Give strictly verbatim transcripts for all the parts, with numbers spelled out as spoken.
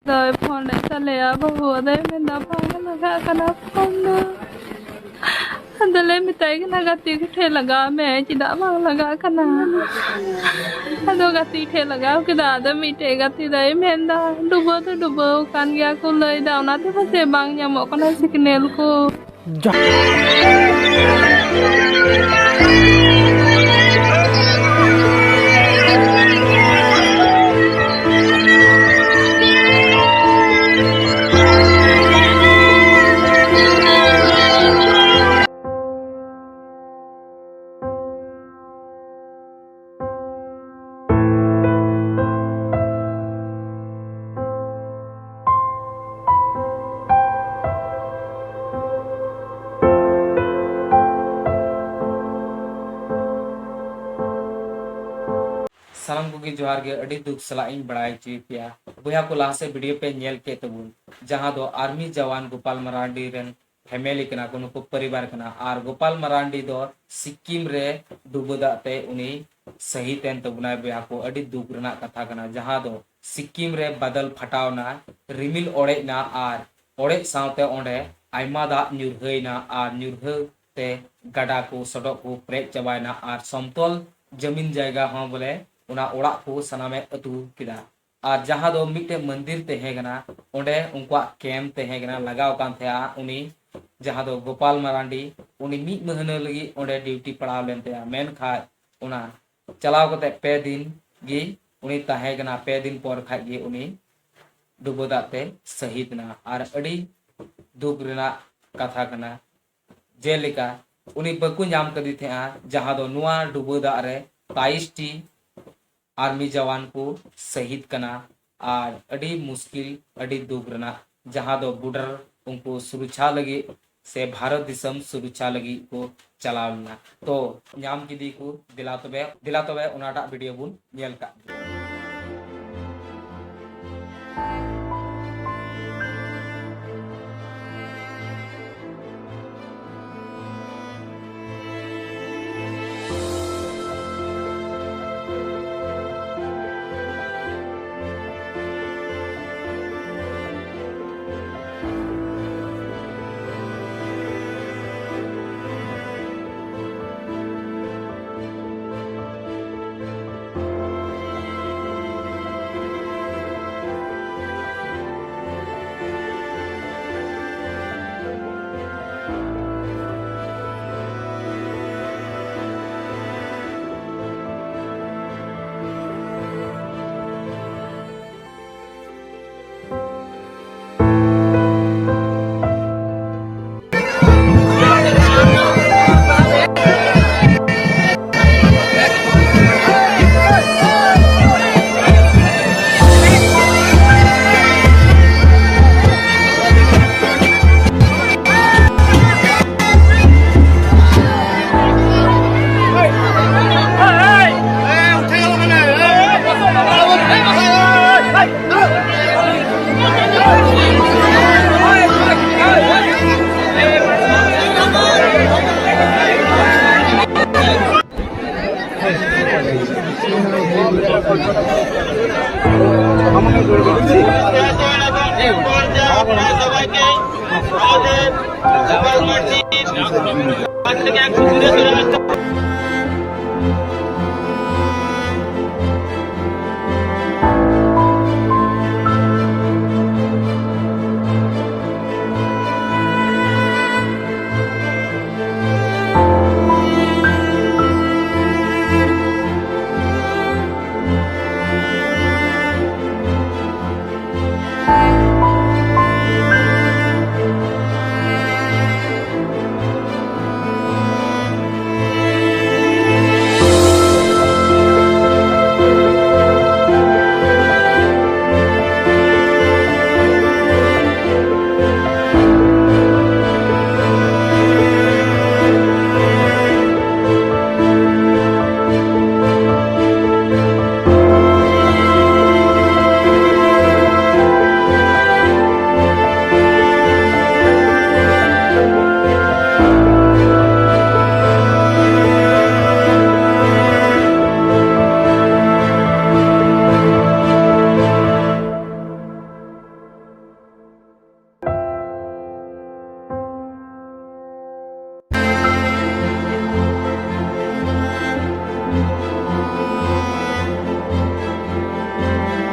ᱫᱚᱭ ᱯᱷᱳᱱ ᱞᱮᱫ ᱛᱟᱞᱮᱭᱟ ᱵᱟᱹᱦᱩ, ᱟᱫᱚᱭ ᱢᱮᱱᱫᱟ ᱵᱟᱝ ᱞᱟᱜᱟᱜ ᱠᱟᱱᱟ ᱯᱷᱳᱱ ᱫᱚ᱾ ᱟᱫᱚᱞᱮ ᱢᱮᱛᱟᱭ ᱠᱟᱱᱟ ᱜᱟᱛᱮ ᱠᱚᱴᱷᱮᱱ ᱞᱟᱜᱟᱣ ᱢᱮ, ᱪᱮᱫᱟᱜ ᱵᱟᱝ ᱞᱟᱜᱟᱜ ᱠᱟᱱᱟ? ᱟᱫᱚ ᱜᱟᱛᱮ ᱴᱷᱮᱱ ᱞᱟᱜᱟᱣ ᱠᱮᱫᱟ᱾ ᱟᱫᱚ ᱢᱤᱫᱴᱮᱡ ᱜᱟᱛᱮ ᱫᱚᱭ ᱢᱮᱱᱫᱟ ᱰᱩᱵᱟᱹ ᱫᱚ ᱰᱩᱵᱟᱹᱣ ᱟᱠᱟᱱ ᱜᱮᱭᱟ ᱠᱚ ᱞᱟᱹᱭᱫᱟ, ᱚᱱᱟᱛᱮ ᱯᱟᱥᱮᱡ ᱵᱟᱝ ᱧᱟᱢᱚᱜ ᱠᱟᱱᱟ ᱥᱤᱜᱽᱱᱮᱞ ᱠᱚ᱾ ᱥᱟᱱᱟᱢ ᱠᱚᱜᱮ ᱡᱚᱦᱟᱨ ᱜᱮ, ᱟᱹᱰᱤ ᱫᱩᱠ ᱥᱟᱞᱟᱜ ᱤᱧ ᱵᱟᱲᱟᱭ ᱦᱚᱪᱚᱭᱮᱫ ᱯᱮᱭᱟ ᱵᱚᱭᱦᱟ ᱠᱚ᱾ ᱞᱟᱦᱟ ᱥᱮᱫ ᱵᱷᱤᱰᱤᱭᱳ ᱯᱮ ᱧᱮᱞ ᱠᱮᱫ ᱛᱟᱵᱚᱱ, ᱡᱟᱦᱟᱸ ᱫᱚ ᱟᱨᱢᱤ ᱡᱟᱣᱟᱱ ᱜᱳᱯᱟᱞ ᱢᱟᱨᱟᱱᱰᱤ ᱨᱮᱱ ᱯᱷᱮᱢᱮᱞᱤ ᱠᱟᱱᱟ ᱠᱚ, ᱱᱩᱠᱩ ᱯᱚᱨᱤᱵᱟᱨ ᱠᱟᱱᱟ᱾ ᱟᱨ ᱜᱳᱯᱟᱞ ᱢᱟᱨᱟᱱᱰᱤ ᱫᱚ ᱥᱤᱠᱤᱢ ᱨᱮ ᱰᱩᱵᱟᱹ ᱫᱟᱜ ᱛᱮ ᱩᱱᱤ ᱥᱟᱹᱦᱤᱫ ᱮᱱ ᱛᱟᱵᱚᱱᱟᱭ ᱵᱚᱭᱦᱟ ᱠᱚ᱾ ᱟᱹᱰᱤ ᱫᱩᱠ ᱨᱮᱱᱟᱜ ᱠᱟᱛᱷᱟ ᱠᱟᱱᱟ, ᱡᱟᱦᱟᱸ ᱫᱚ ᱥᱤᱠᱤᱢ ᱨᱮ ᱵᱟᱫᱚᱞ ᱯᱷᱟᱴᱟᱣ ᱮᱱᱟ, ᱨᱤᱢᱤᱞ ᱚᱲᱮᱡ ᱮᱱᱟ ᱟᱨ ᱚᱲᱮᱡ ᱥᱟᱶᱛᱮ ᱚᱸᱰᱮ ᱟᱭᱢᱟ ᱫᱟᱜ ᱧᱩᱨᱦᱟᱹᱭᱮᱱᱟ ᱟᱨ ᱧᱩᱨᱦᱟᱹ ᱛᱮ ᱜᱟᱰᱟ ᱠᱚ ᱥᱚᱰᱚᱜ ᱠᱚ ᱯᱮᱨᱮᱡ ᱪᱟᱵᱟᱭᱮᱱᱟ ᱟᱨ ᱥᱚᱢᱛᱚᱞ ᱡᱟᱹᱢᱤᱱ ᱡᱟᱭᱜᱟ ᱦᱚᱸ ᱵᱚᱞᱮ ᱚᱱᱟ ᱚᱲᱟᱜ ᱠᱚ ᱥᱟᱱᱟᱢᱮ ᱟᱹᱛᱩ ᱠᱮᱫᱟ᱾ ᱟᱨ ᱡᱟᱦᱟᱸ ᱫᱚ ᱢᱤᱫᱴᱮᱡ ᱢᱚᱱᱫᱤᱨ ᱛᱟᱦᱮᱸ ᱠᱟᱱᱟ, ᱚᱸᱰᱮ ᱩᱱᱠᱩᱣᱟᱜ ᱠᱮᱢᱯ ᱛᱟᱦᱮᱸ ᱠᱟᱱᱟ, ᱞᱟᱜᱟᱣ ᱠᱟᱱ ᱛᱟᱦᱮᱸᱜᱼᱟ᱾ ᱩᱱᱤ ᱡᱟᱦᱟᱸ ᱫᱚ ᱜᱳᱯᱟᱞ ᱢᱟᱨᱟᱱᱰᱤ, ᱩᱱᱤ ᱢᱤᱫ ᱢᱟᱹᱦᱱᱟᱹ ᱞᱟᱹᱜᱤᱫ ᱚᱸᱰᱮ ᱰᱤᱭᱩᱴᱤ ᱯᱟᱲᱟᱣ ᱞᱮᱱ ᱛᱟᱭᱟ᱾ ᱢᱮᱱᱠᱷᱟᱡ ᱚᱱᱟ ᱪᱟᱞᱟᱣ ᱠᱟᱛᱮ ᱯᱮ ᱫᱤᱱ ᱜᱮ ᱩᱱᱤ ᱛᱟᱦᱮᱸ ᱠᱟᱱᱟ᱾ ᱯᱮ ᱫᱤᱱ ᱯᱚᱨ ᱠᱷᱟᱡ ᱜᱮ ᱩᱱᱤ ᱰᱩᱵᱟᱹ ᱫᱟᱜ ᱛᱮ ᱥᱟᱹᱦᱤᱫ ᱮᱱᱟ᱾ ᱟᱨ ᱟᱹᱰᱤ ᱫᱩᱠ ᱨᱮᱱᱟᱜ ᱠᱟᱛᱷᱟ ᱠᱟᱱᱟ᱾ ᱡᱮᱞᱮᱠᱟ ᱩᱱᱤ ᱵᱟᱠᱚ ᱧᱟᱢ ᱠᱟᱫᱮ ᱛᱟᱦᱮᱸᱜᱼᱟ, ᱡᱟᱦᱟᱸ ᱫᱚ ᱱᱚᱣᱟ ᱰᱩᱵᱟᱹ ᱫᱟᱜ ᱨᱮ ᱛᱟᱭᱤᱥ ᱴᱤ ᱟᱨᱢᱤ ᱡᱟᱣᱟᱱ ᱠᱚ ᱥᱟᱹᱦᱤᱫ ᱠᱟᱱᱟ᱾ ᱟᱨ ᱟᱹᱰᱤ ᱢᱩᱥᱠᱤᱞ, ᱟᱹᱰᱤ ᱫᱩᱠ ᱨᱮᱱᱟᱜ, ᱡᱟᱦᱟᱸ ᱫᱚ ᱵᱚᱰᱟᱨ ᱩᱱᱠᱩ ᱥᱩᱨᱚᱠᱪᱷᱟ ᱞᱟᱹᱜᱤᱫ ᱥᱮ ᱵᱷᱟᱨᱚᱛ ᱫᱤᱥᱚᱢ ᱥᱩᱨᱚᱠᱪᱷᱟ ᱞᱟᱹᱜᱤᱫ ᱠᱚ ᱪᱟᱞᱟᱣ ᱞᱮᱱᱟ᱾ ᱛᱚ ᱧᱟᱢ ᱠᱮᱫᱮ ᱠᱚ᱾ ᱫᱮᱞᱟ ᱛᱚᱵᱮ, ᱫᱮᱞᱟ ᱛᱚᱵᱮ ᱚᱱᱟᱴᱟᱜ ᱵᱷᱤᱰᱤᱭᱳ ᱵᱚᱱ ᱧᱮᱞ ᱠᱟᱜ ᱜᱮ᱾ আমাদের গোপাল মার্জিন ওখান থেকে একটু দূরে চলে আসতে হবে।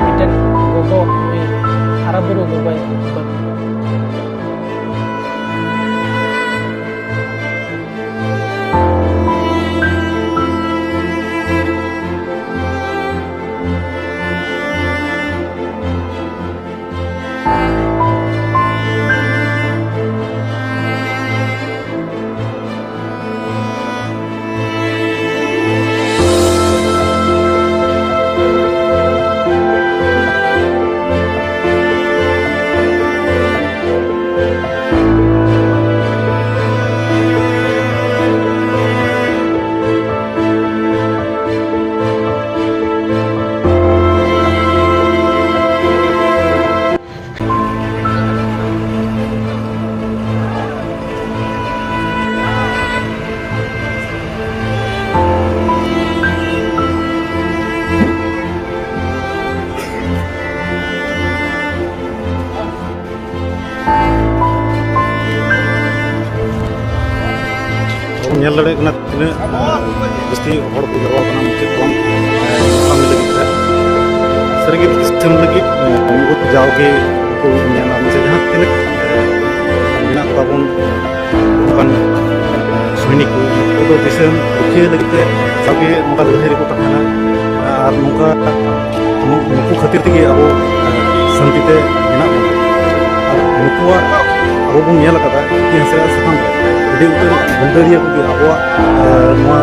ᱢᱤᱫᱴᱮᱱ ᱜᱚᱜᱚ, ᱩᱱᱤ ᱦᱟᱨᱟ ᱵᱩᱨᱩ ᱜᱚᱜᱚᱭ ᱜᱚᱡ ᱠᱮᱫᱟ᱾ ᱧᱮᱞ ᱫᱟᱲᱮᱭᱟᱜ ᱠᱟᱱᱟ ᱛᱤᱱᱟᱹᱜ, ᱮ, ᱡᱟᱹᱥᱛᱤ ᱦᱚᱲ ᱠᱚ ᱡᱟᱣᱨᱟ ᱠᱟᱱᱟ ᱢᱩᱪᱟᱹᱫ ᱠᱷᱚᱱ, ᱮ, ᱧᱟᱯᱟᱢ ᱞᱟᱹᱜᱤᱫ ᱛᱮ᱾ ᱥᱟᱹᱨᱤᱜᱮ ᱫᱤᱥᱚᱢ ᱞᱟᱹᱜᱤᱫ, ᱮ, ᱩᱱᱠᱩ ᱡᱟᱣᱜᱮ ᱠᱚ ᱧᱮᱞᱟ, ᱡᱮ ᱡᱟᱦᱟᱸ ᱛᱤᱱᱟᱹᱜ, ᱮ, ᱢᱮᱱᱟᱜ ᱠᱚᱣᱟ ᱵᱚᱱ ᱚᱱᱠᱟᱱ, ᱮ, ᱥᱚᱭᱱᱤᱠ ᱠᱚ, ᱩᱱᱠᱩ ᱫᱚ ᱫᱤᱥᱚᱢ ᱨᱩᱠᱷᱤᱭᱟᱹ ᱞᱟᱹᱜᱤᱫ ᱛᱮ ᱥᱟᱶᱜᱮ ᱱᱚᱝᱠᱟ ᱞᱟᱹᱲᱦᱟᱹᱭ ᱨᱮᱠᱚ ᱛᱟᱦᱮᱱᱟ᱾ ᱟᱨ ᱱᱚᱝᱠᱟ ᱱᱩ-, ᱱᱩᱠᱩ ᱠᱷᱟᱹᱛᱤᱨ ᱛᱮᱜᱮ ᱟᱵᱚ ᱥᱟᱱᱛᱤ ᱛᱮ ᱢᱮᱱᱟᱜ ᱵᱚᱱᱟ᱾ ᱟᱨ ᱱᱩᱠᱩᱣᱟᱜ ᱟᱵᱚ ᱵᱚᱱ ᱧᱮᱞ ᱟᱠᱟᱫᱟ ᱤᱛᱤᱦᱟᱥ ᱨᱮᱭᱟᱜ ᱥᱟᱠᱟᱢ ᱨᱮ ᱟᱹᱰᱤ ᱩᱛᱟᱹᱨ ᱵᱚᱱᱫᱮᱨᱤᱭᱟᱹ ᱠᱚᱜᱮ ᱟᱵᱚᱣᱟᱜ, ᱮ, ᱱᱚᱣᱟ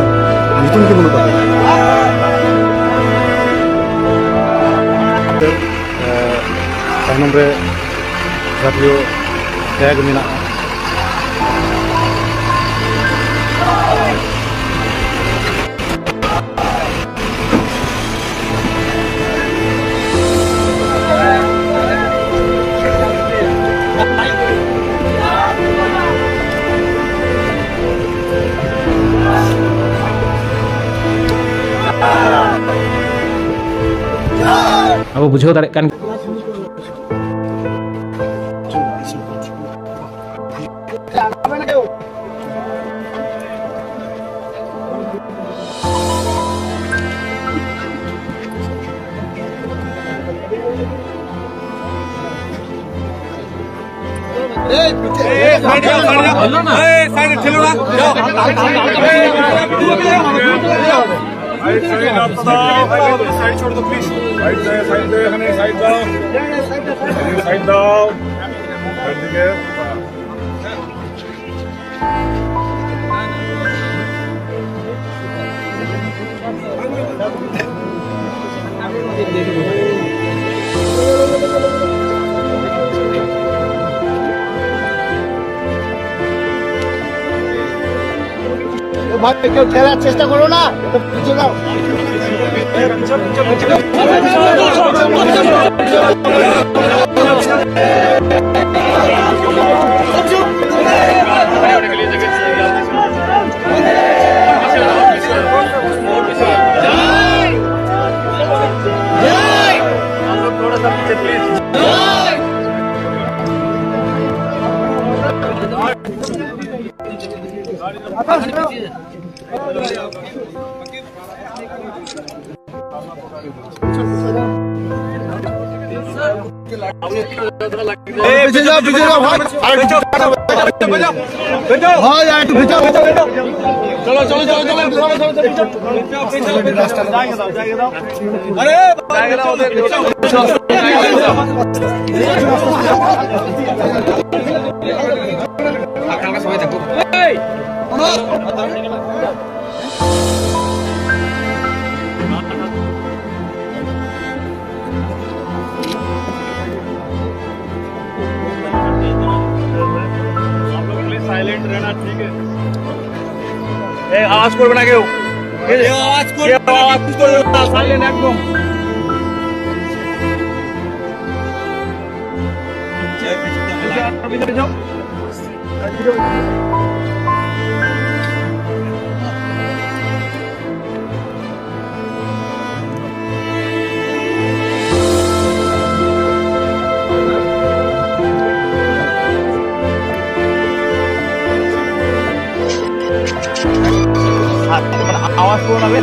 ᱧᱩᱛᱩᱢ ᱜᱮ ᱵᱟᱹᱱᱩᱜ ᱛᱟᱵᱚᱱᱟ᱾ ᱮ, ᱛᱟᱭᱱᱚᱢ ᱨᱮ ᱡᱟᱛᱤᱭᱚ ᱯᱷᱞᱮᱜ ᱢᱮᱱᱟᱜᱼᱟ᱾ ᱟᱵᱚ ᱵᱩᱡᱷᱟᱹᱣ ᱫᱟᱲᱮᱭᱟᱜ ᱠᱟᱱ সাইড, সাইড, আপনারা সাইড, সাইড, সাইড দাও। সাইড দাও, এখানে সাইড দাও। সাইড দাও। সাইড দিকে। ভাই, কেউ ঠেলার চেষ্টা করো না, একটু পিছনে দাও। पीछे जाओ, पीछे जाओ, भाई। अरे, हाँ यार, तू पीछे जाओ। चलो, चलो, चलो, चलो, चलो, चलो, चलो। अरे, आप लोग प्लीज साइलेंट रहना, ठीक है? ए, आवाज कोड बना के हो। ये आवाज कोड, ये आवाज कोड, साइलेंट एकदम। आवाज को ना बे।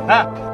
हाँ।